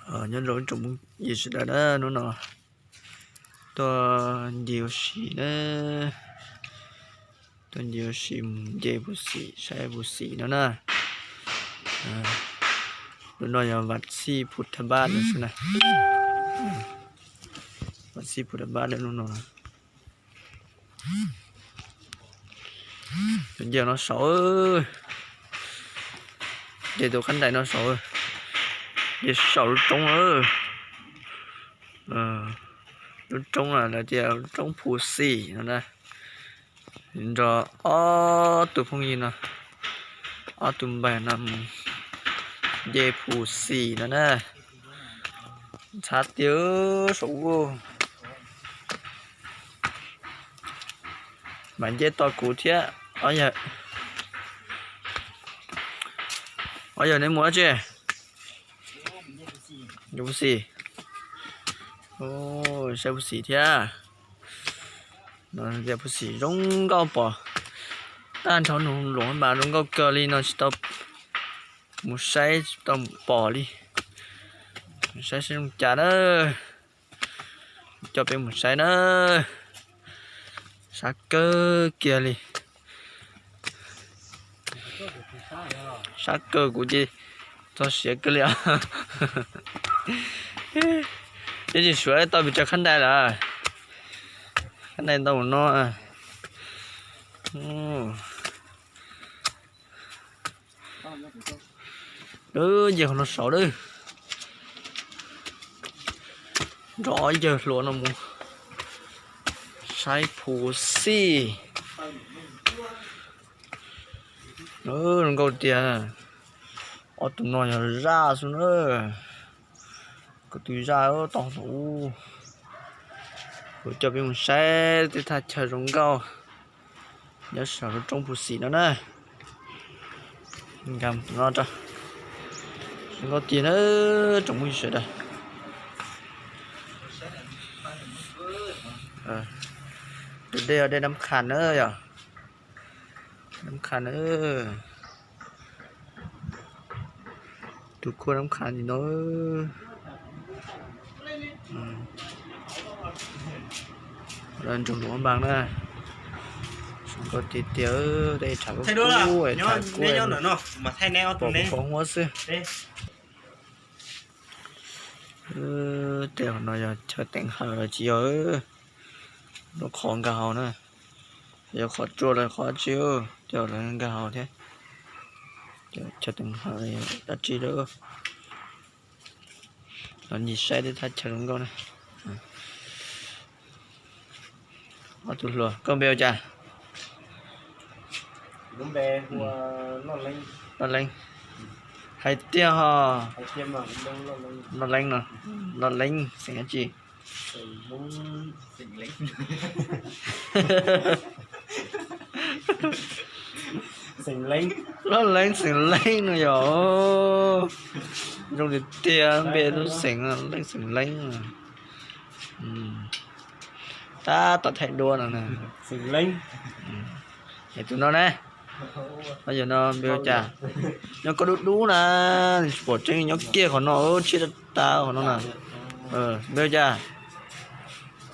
Nyob zoo ib tsoom phooj ywg sawv daws na, hnub no tuaj nce ua si na, tuaj nce ua si mus nce puj xim, saib puj xim no na. Lub no yog Vam Xij Phu Thab Npab no xwb na. Vam Xij Phu Thab Npab lub no. Nce no saud, nce tus qab ntais no saud, nce saum lub roob lawm. Lub roob no lawv tias lub roob Phu Xim no na. Nrog ob tug phooj ywg no, ob tug npawg no mus nce Phu Xim no na. Ntxhab tiag saum ub. Mam nce tos kuv thiab. Ob yawg neb mus dab tsi? Nce Phu Xim. Saib Phu Xim thiab. Tias Phu Xim zoo nkauj pom, tag nrho nug luam mas zoo nkauj kawg li no tsis tau mus saib, tsis tau mus pom li. Saib saib zoo cas na. Coj peb mus saib na. Sab kawg kiag li. Sab kawg kuv ces txog siav kawg li. Ib tsis suav tau pes tsawg qab ntais lawm. Qab ntais ntau no. Nce qhov no saud lawm. Nrog ob yawg hluas no mus saib Phu Xim. Zoo nkauj tiag. Ob tug no yog zaj xwb na. Kuv tus zaj tau ub. Kuv coj peb mus saib tej thaj chaw zoo nkauj nyob saum lub roob Phu Xim no na. Nkag tus no rau. Zoo nkauj tiag na, tsoom phooj ywg sawv daws. Tus dej, dej Nab Qha na yom. Nab Qha na. Tus khuaj Nab Qha ntawm no. Nroog Luam Npas na. Zoo nkauj tiag tiag, dej tshav kub kub, tshav kub, pom kuv pom huab xwb. Tej qhov no yog chaw teev hawm los tsis yog, lub qhov nkag hauv na, yog qhov tsua los qhov tsi, tej lawv nkag hauv thiab. Chaw teev hawm dab tsi lawm. Los ncig saib tej thaj chaw zoo nkauj na. Ob tug hluas, koj npe ua cas? Loj Leeb. Hais tiag ho. Loj Leeb no. Loj Leeb xeem dab tsi? Loj Leeb xeem Leeb no yog. Zoo tiag tiag, npe lub xeem Leeb xeem Leeb. Tab tom thaij duab no na. Es tus no ne, yog no npe ua cas? Nyob koj dub dub na, tsis pom tseeb, nyob kiag qhov no, tshiab tas qhov no na. Npe ua cas?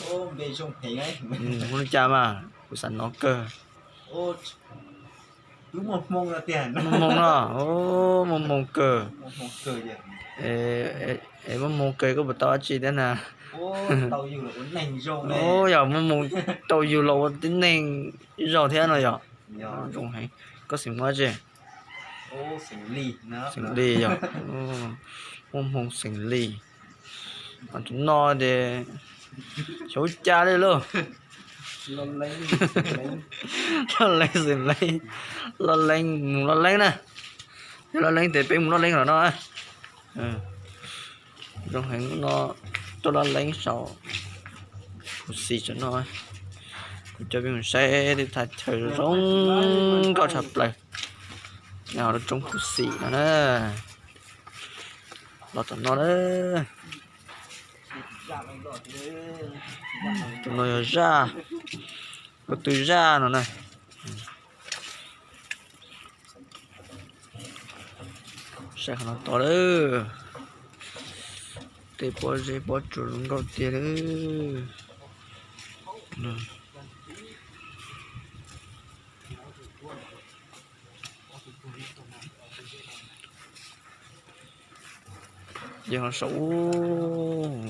Hu li cas mas kuv xav hnov kawg. Muaj hmoo no, muaj hmoo kawg. Es muaj hmoo kawg koj puas tau dab tsi thiab na? Yog muaj hmoo tau yug los ua tib neeg ib zaug thiab no yog. Zoo heev. Koj xeem Hmoob dab tsi? Xeem Lis yog. Muaj hmoo xeem Lis. Tus no ces xyov ua cas li lauj. Loj Leeb xeem Leeb. Loj Leeb, mus Loj Leeb na. Yog Loj Leeb ces peb mus Loj Leeb los no. Zoo heev no, tuaj Loj Leeb saum Phu Xim saum no. Kuv coj peb mus saib tej thaj chaw zoo nkauj tshaj plaws nyob hauv lub roob Phu Xim no na. Los tom no na. Tus no yog zaj, ko tw zaj no na. Saib qhov no tod lawm. Tej pob zeb pob tsuas zoo nkauj tiag li. Ces ho saum ub,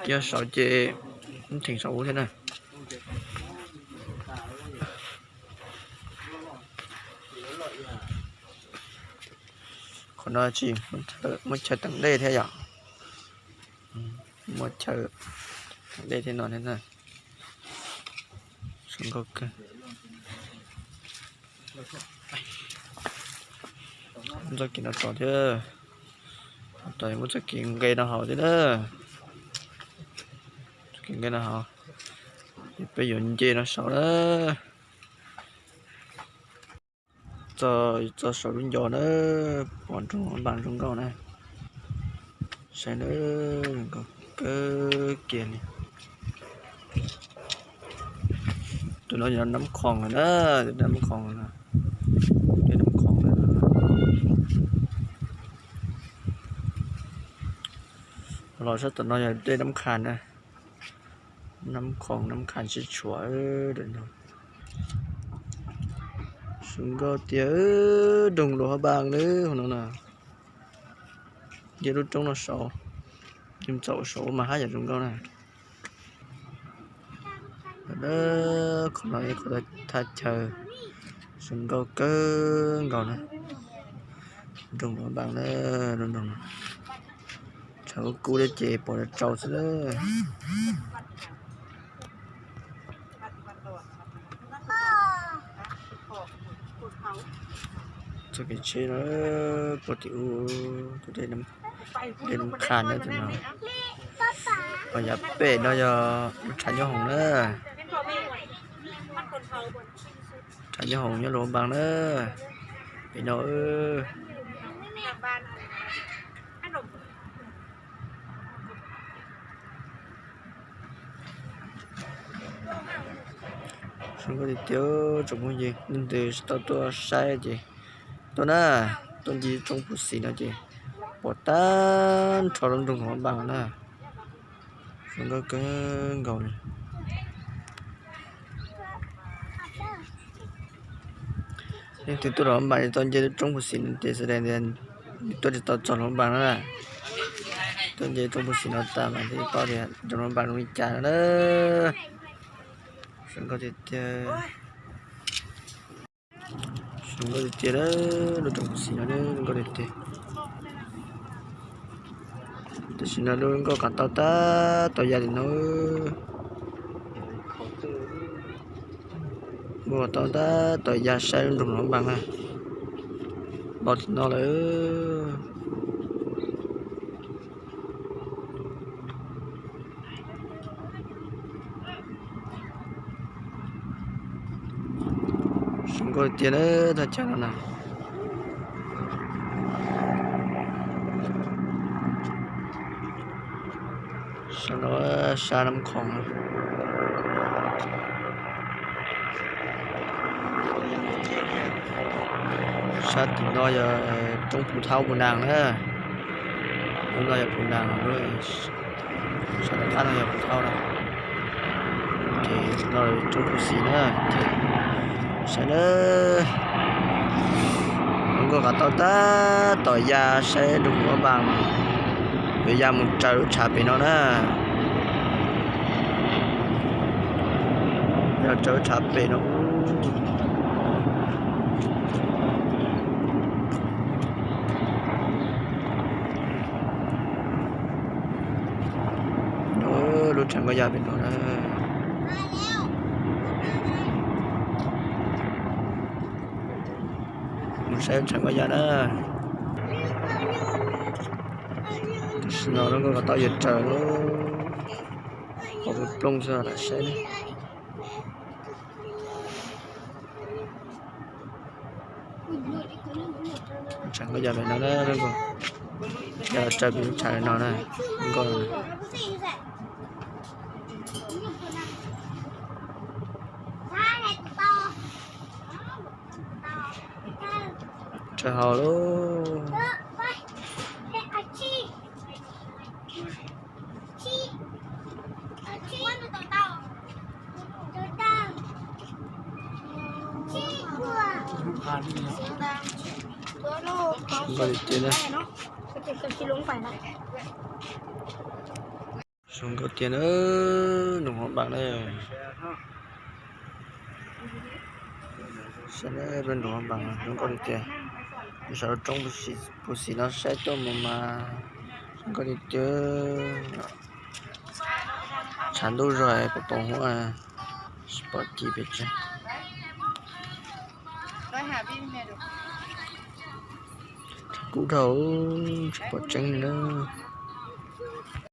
ces ho saum ces theem saum ub thiab na. Qhov no tsis muaj chaw teem dej thiab yom. Muaj chaw teem dej thiab no thiab na. Zoo nkauj kawg. Txoj kev no tod thiab, tod muaj txoj kev nqe no hauv thiab na. Txoj kev nqe no hauv, peb yuav nce no saud na. Txog, txog saum lub ncov na, pom nroog Hmoob Npas zoo nkauj na. Saib na, zoo nkauj kawg kiag li. Tus no yog Nab Khoom na, Nab Khoom na, dej Nab Khoom na. Los sab tom no yog dej Nab Khas na, Nab Khoom Nab Khas sib tshuam. Zoo nkauj tiag, nroog Luas Hmoob Npas na, hauv no na. Nce lub roob no saud, nce txaus saud mas haj yam zoo nkauj na. Qhov no yog qhov thaj chaw zoo nkauj kawg nkaus na. Nroog Luas Hmoob Npas na, nroog, tshav kub kub thiab ces pom tsau xwb na. Txoj kev tsheb no, pom tim ub, tus dej Nab Khas na, tus no. Ho yav pem no yog lub tshav nyob hoom na. Tshav nyob hoom nyob Luas Npas na. Pem no zoo nkauj tiag tiag, tsoom phooj ywg, leej twg tsis tau tuaj saib ces tuaj na, tuaj ncig roob Phuv Xim no ces pom tag nrho lub nroog Luas Npas na. Zoo nkauj kawg nkaus li. Leej twg tuaj Luas Npas tsis tau nce roob Phuv Xim no ces xav tias tuaj tsis tau txog Luas Npas no na. Tuaj nce roob Phuv Xim no tas mas thiaj paub tias nroog Luas Npas zoo li cas no na. Zoo nkauj tiag tiag. Zoo nkauj tiag tiag, lub roob Phuv Xim no zoo nkauj tiag tiag. Tam sim no lub nkoj kav tau tab tom ya li no. Nkoj kav tau tab tom ya saib lub nroog Luas Npas na. Los tim no lawm. Zoo nkauj tiag na, thaj chaw no na. Sab no sab Nab Khoom. Sab tim no yog roob Phu Thaub Phu Nang na. Lub no yog Phu Nang, sab tom qab no yog Phu Thaub na. Ces no roob Phuv Xim na. Saib na, lub nkoj kav tau tab tom ya saib nroog Luas Npas, yuav ya mus raws lub tshav pem no na. Yog raws lub tshav pem no. Lub tshav nkoj ya pem no na. Mus saib lub tshav nkoj ya na. Tam sim no lub nkoj kav tau yuav raws lub, qhov plooj xwb lam saib na. Tshav nkoj ya pem no na, nkoj ya raws pem lub tshav no na, nkoj no. Tshav hauv lauj. Zoo nkauj tiag tiag na. Zoo nkauj tiag na, nroog Hmoob Npaas na. Saib na, peb nroog Hmoob Npaas zoo nkauj tiag tiag. Nyob sab lub roob puag xis no saib tuaj mus mas zoo nkauj tiag tiag. Tshav ntuj zog pom pom huab, tsis pom ci pes tsawg. Tshav kub dhau, tsis pom tseeb li na.